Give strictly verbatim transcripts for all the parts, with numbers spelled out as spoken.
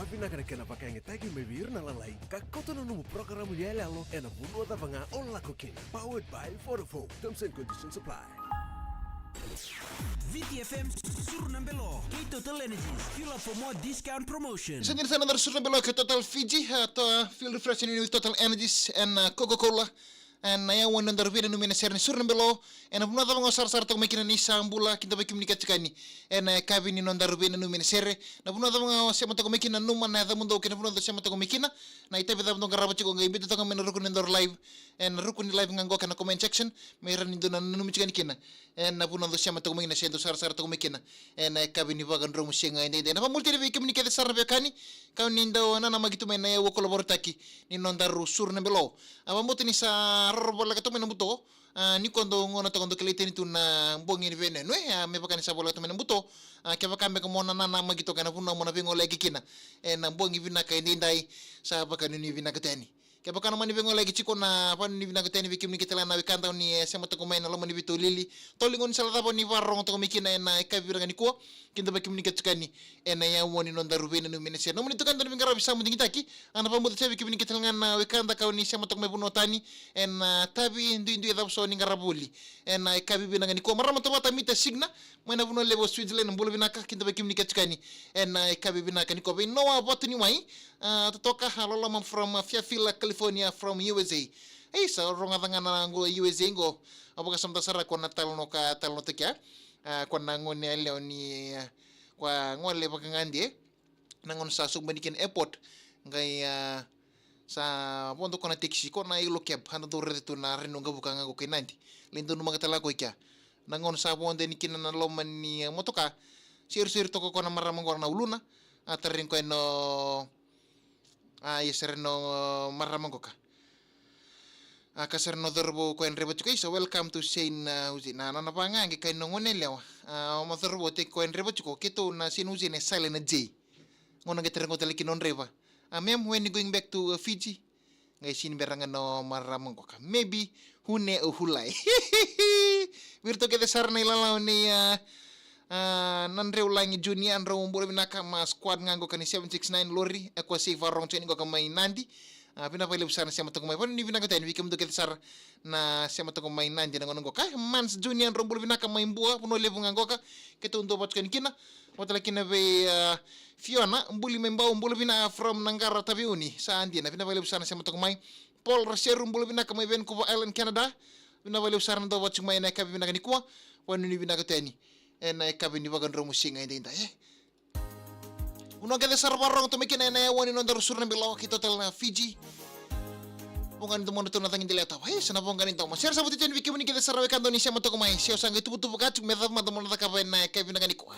Vinaka na kena vakayagataki mai vei ira na lalai, ka kauta na nomu porokaramu yaloyalo ena vanua cava ga o lako kina. Powered by Vodafone. Terms and conditions apply. Viti F M, Suru na Belo kei Total Energies. Fuel up for more discount promotion. Sa dina sa na daru Suru na Belo kei Total Fiji, uh, to, uh, fuel refreshing with Total Energies and, uh, Coca-Cola. Ena yawa ni nodaru veinanumi na sere ni Suru na Belo. Ena vanua cava ga o sarasara toka mai kina ni sa bula, kidavaki kemuni kece tiko yani. Ena yakavi ni nodaru veinanumi na sere. Na vanua cava ga o sema toka mai kina, nanuma na yacamudou kei na vanua dou sema toka mai kina. Na itavi cava dou qarava tiko, qai biuta toka mai na ruku ni nodaru live. Ena ruku ni live ga qo kei na comment section. Me rawa ni dou nanumi tiko yani kina. Ena vanua dou sema toka mai kina, se dou sarasara toka mai kina. Ena yakavi ni vakadromu siga edaidai. Na vamuli tale vei kemuni kece sara na veiwekani. Kau ni dau nanamaki tu mai na yau vakalavorotaki ni nodaru Suru na Belo. A vabauta ni sa roro voleka toka mai na buto. A, ni ko dou gona toka dou kilai tani tu na bogi ni veinanumi, e, a, me vaka ni sa voleka toka mai na buto. A, kevaka beka mo na nanamaki toka ena vanua mo na veigoleyaki kina. Ena bogi vinaka edaidai, sa vakanuinui vinaka tani. Kevaka na mani veigoleyaki tiko, na vakanuinui vinaka tani vei kemuni kece tale ga na wekada ni, e, sema toka mai na loma ni veitolili. Toli goni sala cava ni vakarorogo toka mai kina ena yakavi vinaka nikua. Kidavaki kemuni kece tiko yani ena yawa ni nodaru veinanumi na sere. Nomuni tukada na veiqaravi sa mo digitaki. A, na vabauta tale vei kemuni kece tale ga na wekada kau ni sema toka mai vanua tani. Ena, a, itavi duidui cava so ni qarava voli ena yakavi vinaka nikua. Marama Tovata Mita Signa mai na vanua levu o Switzerland, bula vinaka, kidavaki kemuni kece tiko yani ena yakavi vinaka nikua. Vei Noa Vatuniwai, a, totoka, a, loloma from, a, Fairfield, California, from U S A. Ei, sa rogoca ga na qo U S A qo. A, vakasamataka sara ko na talanoa ka talanoataki, a. A, ko na gone yalewa ni, a, ko a gole vakagade, e. Na gauna sa sobu mai kina airport, qai, a, sa vodo ko na taxi, ko na yellow cab, a, dau raica tu na Rainuqavuka ga qo kei Nadi. Lai dau numaka tale ga ko i kea. Na gauna sa vodo yani kina na loma ni, a, motoka, seriseri toka ko na marama qo na uluna, a, tarai ko ena, a, ia sara na, a, marama qoka. A, ka sara na cauravou ko e draiva tiko, isa, welcome to Saint, a, Jose. Na, na, na vaqa qai kaya na gone yalewa. A, o ma cauravou tiko ko e draiva tiko, keitou na Saint Jose na sala na J. Gauna qai tarai qo tale kina o draiva. A, ma'am, when you going back to, a, Fiji? Qai sini bera ga na marama qoka. Maybe, who ne o who lai. Vei iratou kece sara na ilala ni, a, a, Nadreulagi Junior, drau bula vinaka mai squad ga qoka ni seven six nine lori, e ko a sei vakarorogo tiko yani qoka mai Nadi. A, vinaka vakalevu sara na sema toka mai. Vakanuinui vinaka tale yani vei kemudou kece sara na sema toka mai Nadi na gauna qoka. Mans Junior, drau bula vinaka mai Bua, Vanua Levu ga qoka. Keitou dau vata tiko yani kina. Vata tale kina vei, a, Fiona, buli mai Bau, bula vinaka from Naqara, Taveuni. Sa dina, vinaka vakalevu sara na sema toka mai. Paul Raseru, bula vinaka mai Vancouver Island, Canada. Vinaka vakalevu sara na dau vata tiko mai ena yakavi vinaka nikua. Vakanuinui vinaka tale yani ena yakavi ni vakadromu siga edaidai, e. Vanua kece sara vakarorogo toka mai kina ena yawa ni nodaru Suru na Belo kei Total Fiji. Voqa ni domo na tona cagi dela tava. E, sa na voqa ni domo. Sere sa vata tiko yani vei kemuni kece sara na wekada ni sema toka mai. Se o sa qai tuvatuva ka tiko me cava mada mo na cakava ena yakavi vinaka nikua.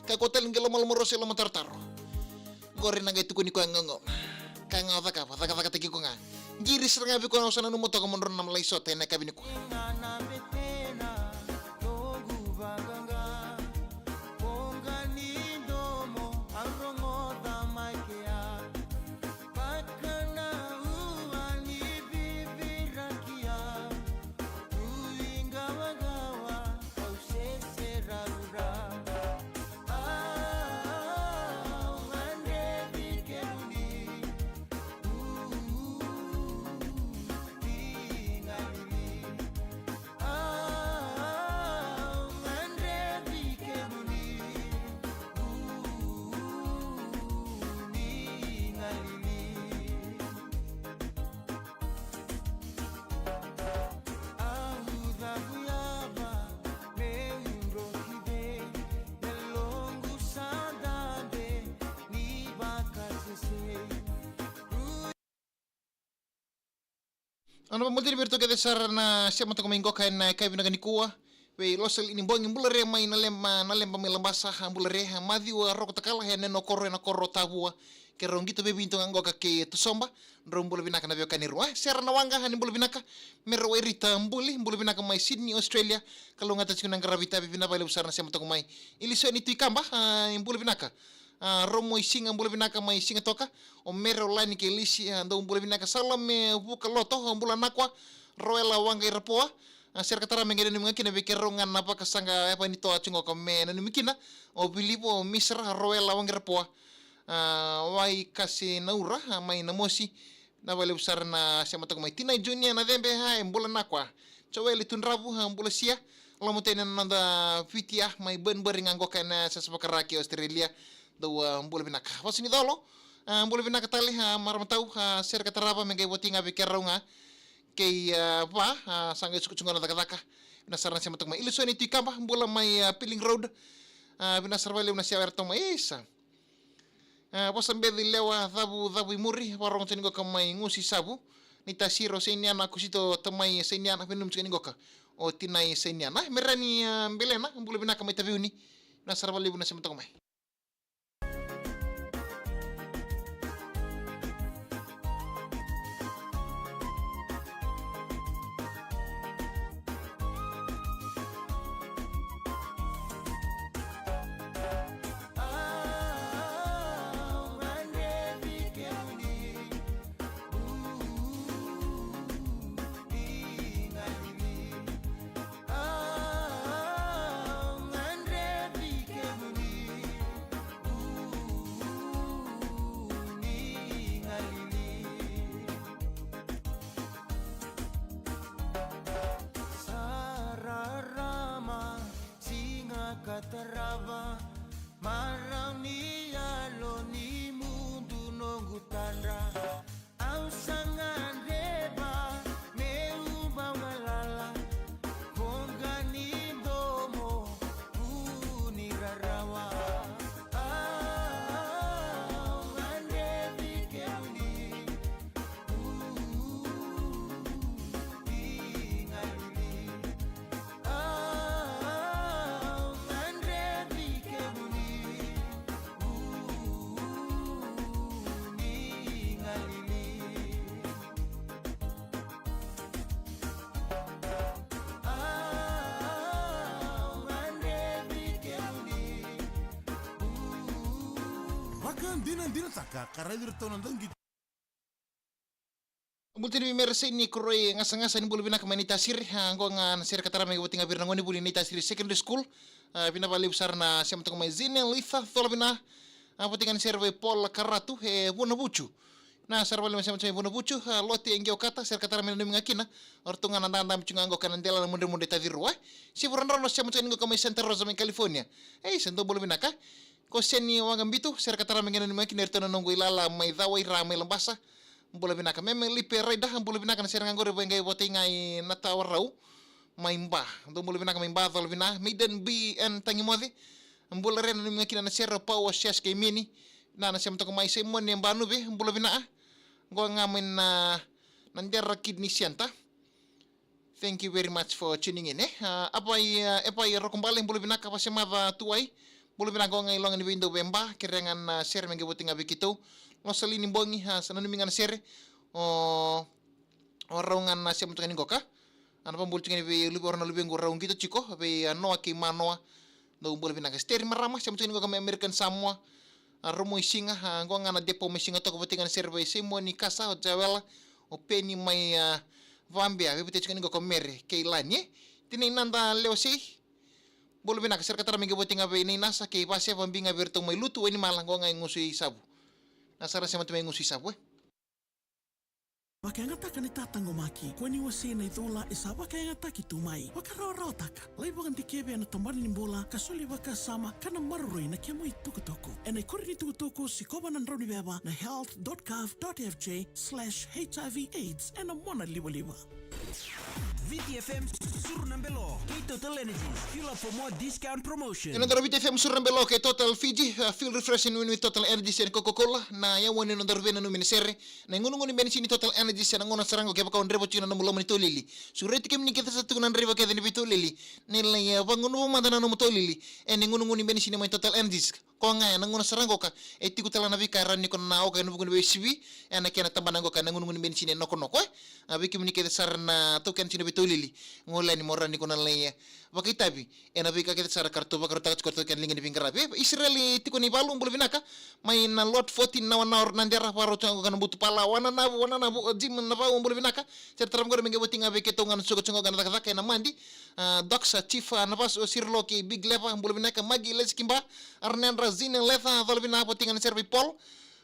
Ka ko tale qai lomaloma rose, lomatarotaro. Qori na qai tukuni koya gaugauna. Ka ga o cakava, cakacakataki iko ga. Qiri sara ga vei koya na o sa nanuma toka mo drau na mai lai sota ena yakavi nikua. Au na vakamuatani vei iratou kece sara na sema toka mai qoka ena yakavi vinaka nikua. Vei Losalini Bogi, bula re mai na leba, na leba mai Labasa, a, bula re, a, Maciu, a, Roko Takala, e, na nona koro, ena koro Tavua. Keirau qito veivinito ga qoka kei Tusoba, drau bula vinaka na veiwekani rua. E, Sera na Waqa, a, ni bula vinaka. Mera Wairita Buli, bula vinaka mai Sydney, Australia. Kalougata tiko na qaravi itavi, vinaka vakalevu sara na sema toka mai. Ilisoni Tuikaba, a, bula vinaka. A, Romo i Siga, bula vinaka mai Sigatoka. O Mere, o Lani kei Lisi, a, dou bula vinaka. Salome Vukaloto, a, bula nakua. Roela Waqairapoa. A, Sera ka tara me qai nanumi ga kina vei keirau ga na vakasaqa e vanitoa tiko qoka me nanumi kina. O Vilivo, o Misra, Roela Waqairapoa. A, Wai Kase Naura, a, mai Namosi. Vinaka vakalevu sara na sema toka mai. Tinai Junior Nacebe, a, e bula nakwa. Joeli Tudravu, a, bula sia. Lomoteni na noda Viti, a, mai Bunbury ga qoka ena sasa vakara ki Australia. Dou, a, bula vinaka. Vasu ni colo, a, bula vinaka tale, a, marama tau, a, sere ka tarava me qai voti ga vei keirau ga. Kei, a, va, a, sa qai suka tiko na cakacaka. Vinaka sara na sema toka mai. Ilisoni Tuikaba, bula mai, a, Pilling Road. A, vinaka sara vakalevu na sema era toka mai. Isa. A, vosa beci lewa cavu, cavu i muri, vakarogo tiko ni qoka mai Gusi Savu. Ni ta siro Sainiana, Kusito Tamai Sainiana, vinaka tiko ni qoka. O Tinai Sainiana. Merani, a, Belena, bula vinaka mai Taveuni. Vinaka sara vakalevu na sema toka mai. Sa rarama, siga ka tarava, marau ni yalo ni mudu noqu tadra. Au sa gadreva meu bau galala, voqa ni domo, vu ni rarawa. Au gadrevi kemuni, Vakadinadinataka ka raici iratou na dauqito. Bulutini vei Mere Saini Koroi Gasagasa, ni bula vinaka mai Naitasiri. A, qo ga na sere ka tara mai voti ga vei ira na gone vuli Naitasiri Secondary School. A, vinaka vakalevu sara na sema toka mai Zine Litha Colovina. A, voti ga na sere vei Paul Karatu e Vunavucu. Na sara vakalevu na sema toka mai Vunavucu, a, Lote e Qeokata, sere ka tara mai nanumi ga kina. O ratou ga na dadabe tu ga qo ka na dela na mudremudre taci rua. Sivu Radrau na sema toka ni qo ka mai Santa Rosa mai California. Ei, sa dou bula vinaka. Ko Seni Waqabitu, sere ka tara mai qai nanumi ga kina iratou na noqu ilala mai Cawaira mai Labasa. Bula vinaka. Meme Lipe Raida, bula vinaka, na sere ga qori vei qai votei ga i Natawarau mai Ba. Dou bula vinaka mai Ba, Colovina. Maiden B N Tagimoce. Bula re nanumi ga kina na sere Pau o Sias kei Mini. Na, na sema toka mai Simone Banuve, bula vinaka. Qo ga mai na, na Dera Kidney Center. Thank you very much for tuning in, e. A, Apai, a, Epai Rokobale, bula vinaka, Vasemaca Tuwai. Bula vinaka, qo ga i Loga ni Veidau vei Ba, kerea ga na sere me qai voti ga vei keitou. Losalini Bogi, a, sa nanumi ga na sere. O, o rau ga na sema toka ni qoka. A, na vabula toka ni vei luve, o rau na luvequ rau qito tiko, vei, a, Noa kei Manoa. Dou bula vinaka. Steri Marama, sema toka ni qoka mai American Samoa. A, Romo i Siga, a, qo ga na Depo mai Siga Toko, voti ga na sere vei Simoni Kasa, o Jawela, o Peni mai, a, Vabea, vei voti toka ni qoka o Mere kei Lani, e. Tinai Nada Leosei. Bula vinaka, sere ka tara mai qai voti ga vei Nai Nasa kei Vase, vabi ga vei iratou mai Lutu, Wainimala, qo ga i Gusu i Savu. Na sara sema tu mai Gusu i Savu, e. Vakayagataka na itataqomaki, kua ni wasei na icula e sa vakayagataki tu mai. Vakarawarawataka, lai vakadikevi ena tabana ni bula, ka soli vakasama, ka na maroroi na kemu itukutuku. Ena ikoro ni tukutuku, sikova na drau ni veva na health dot gov dot F J slash H I V aids ena mona livaliva. Viti F M, suru na belo kei Total Energies. Fuel up for more discount promotion. Ena nodaru Viti F M, suru na belo kei Total Fiji, uh, fuel refreshing win with Total Energies and Coca-Cola. Na yawa ni nodaru veinanumi na sere. Na igunugunu ni benisini Total Energies ena gauna sara ga o kevaka o dreva tiko na nomu loma ni taulili. Sureti kemuni kece sa tiko na draiva kece ni veitaulili. Ni lai, eh, vagunuva mada na nomu taulili ena igunugunu ni benisini mai Total Energies. Koya ga ena gauna sara ga oka e tiko tale na veika e rawa ni ko na oka ena vuku ni veisivi ena kena tabana ga oka ena igunugunu ni benisini e nokonoko, e. A, vei kemuni kece sara na taukena tiko na veitaulili, gole yani mo rawa ni ko na lai, eh, vakaitavi ena veika kece sara ka ratou vakarautaka tiko ratou kena liga ni veiqaravi. E, Isireli tiko ni valu, bula vinaka. Mai na Lot fourteen, Nawanawa, Nadera, vakarau tiko ga na butu pala, Wananavu, Wananavu, o Jim Navau, bula vinaka. Sere tarava qori me qai voti ga vei keitou ga na suka tiko ga na cakacaka ena Madi. A, Doxa, Chief, a, Navas, o Sirilo kei Big Leva, bula vinaka. Magi Lesikiba, Arnedra, Zine Letha, cola vinaka, voti ga na sere vei Paul.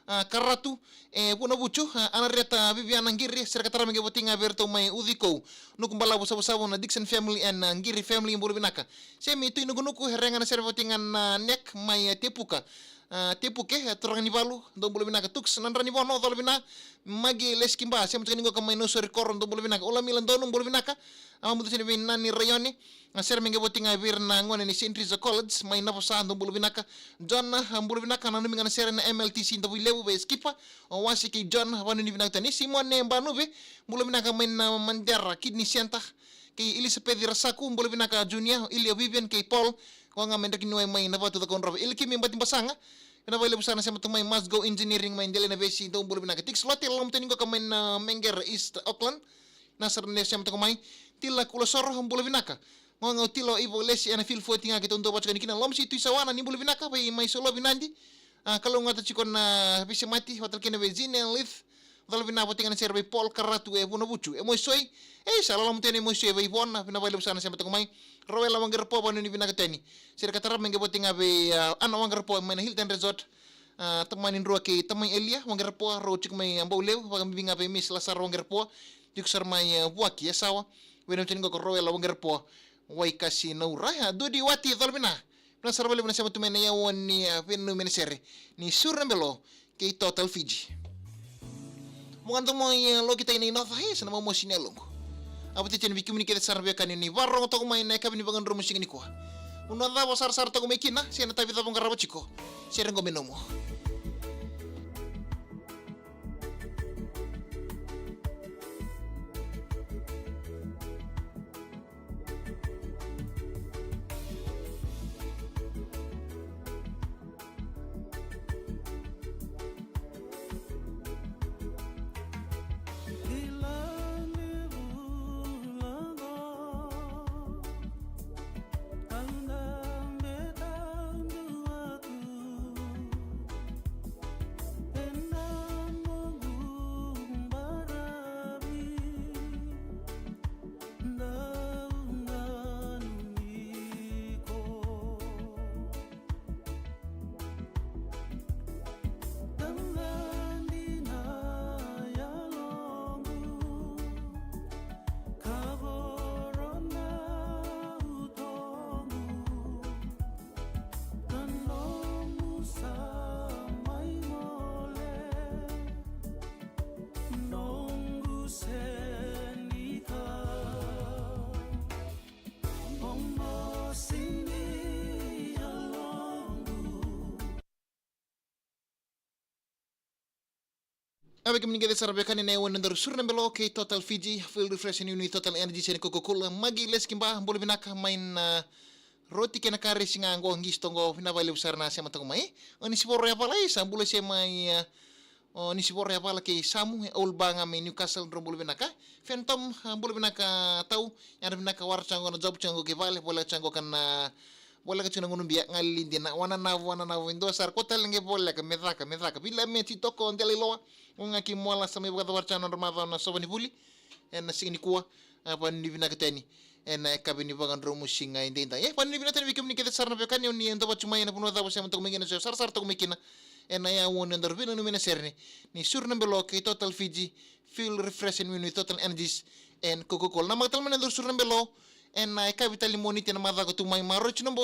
a, Karatu, e Vunavucu, a, Anarieta Viviana Qiri, sere ka tara mai qai voti ga vei iratou mai Uciko. Nuku balavu Savusavu na Dixon family and, a, Qiri family, bula vinaka. Semi Tui Nukunuku, e rega na sere voti ga na Nek mai, e, Tepuka. A, Tepuke, e, turaga ni valu, dou bula vinaka. Tuks Nadranivono, cola vina. Magi Leskiba, sema tiko ni qoka mai Nausori Koro, dou bula vinaka. Olamila Donu, bula vinaka. A, mudu seni vei Nani Raione. A, sere me qai voti ga vei ira na gone ni Saint Teresa College mai Navosa, dou bula vinaka. John, a, bula vinaka, nanumi ga na sere na M L T C Davuilevu vei Skipa. O Wasi kei John, vanuinui vinaka tani. Simone Banuve, bula vinaka mai na Madera Kidney Center. Kei Elizabeth Rasaku, bula vinaka Junior, Ilia Vivian kei Paul. Ko ga me draki ni wai mai na vatu cakaudrova. Ilikimi Bati Basaga. Ena vailevu sa na sema tu mai Must Go Engineering mai Delainavesi, dou bula vinaka. Tix Lote, lalamu tani qoka mai na Mengera East Auckland. Na sara ne sema toka mai. Tila Kulasoro, bula vinaka. Gogau Tila o Ivo Lesi ena fil foti ga keitou dua vata tiko ni kina. Lomsi Tui Sawana, ni bula vinaka vei mai Solovi Nadi. A, kalougata tiko na veisemati, vata kina vei Zine Lith. Cola vina voti ga na sere vei Paul Karatu e Vunavucu. E Moisoi. E sa lalamu teni e Moisoi vei Ivona, vina vailevu sa na sema toka mai. Rowela Waqarepoa, vanuinui vinaka teni. Sere ka tara mai qai voti ga vei, a, Ana Waqarepoa mai na Hilton Resort. A, tamani Drua kei tamai Elia Waqarepoa, rau tiko mai, a, Baulevu, vakabibi ga vei Miss Lasara Waqarepoa, tiko sara mai, a, Vuaki, Yasawa. Veinanumi teni qo ko Rowela Waqarepoa, Waikasi Naura. A, Dudi Wati, cola vina. Vina sara vakalevu na sema tu mai na yawa ni, a, veinanumi na sere ni Suru na Belo kei Total Fiji. Mo gada mo i, a, loki tai na inoca, e, sa na mamosi ni yaloqu. A vata tiko ni vei kemuni kece sara na veiwekani ni vakarorogo toka mai na yakavi ni vakadromu siga nikua. Mo na cava sarasara toka mai kina, se na tavi cava qarava tiko. Sere qo me nomu. A vei kemuni kece sara veiwekani na yawa ni nodaru Suru na Belo kei Total Fiji, Fuel Refresh, ni Total Energies and Coca-Cola. Magi Leskiba, bula vinaka mai na roti kei na ka resi ga qo, qisi toqo, vina vakalevu sara na sema toka mai. O Nisivoro Yavala, e, sa bula se mai, e, o Nisivoro Yavala kei Samu, e, Old Ba ga mai Newcastle, drau bula vinaka. Phantom, a, bula vinaka tau, yadra vinaka, wara tiko qo na job tiko qo kei vale, voleka tiko qo ka na, voleka tiko na gunu bia, galili dina, wananavu, wananavu, e dua sara, ko tale qai voleka, me caka, me caka. Vila me titoko, dela iloa, o ga kei Moala sa mai vakacavara tiko na nodra macawa na sova ni vuli. Ena siga nikua, a, vanuinui vinaka tani. Ena yakavi ni vakadromu siga edaidai. E, vanuinui vinaka tani vei kemuni kece sara na veiwekani, o ni dau vata mai ena vanua cava sema toka mai kina, se sarasara toka mai kina. Ena yawa ni nodaru veinanumi na sere ni Suru na Belo kei Total Fiji, Fuel Refresh and Win with Total Energies and Coca-Cola. Na maka tale mai na nodaru Suru na Belo, ena yakavi tale ni Moniti ena macawa ka tu mai, maroroi tiko na bolo.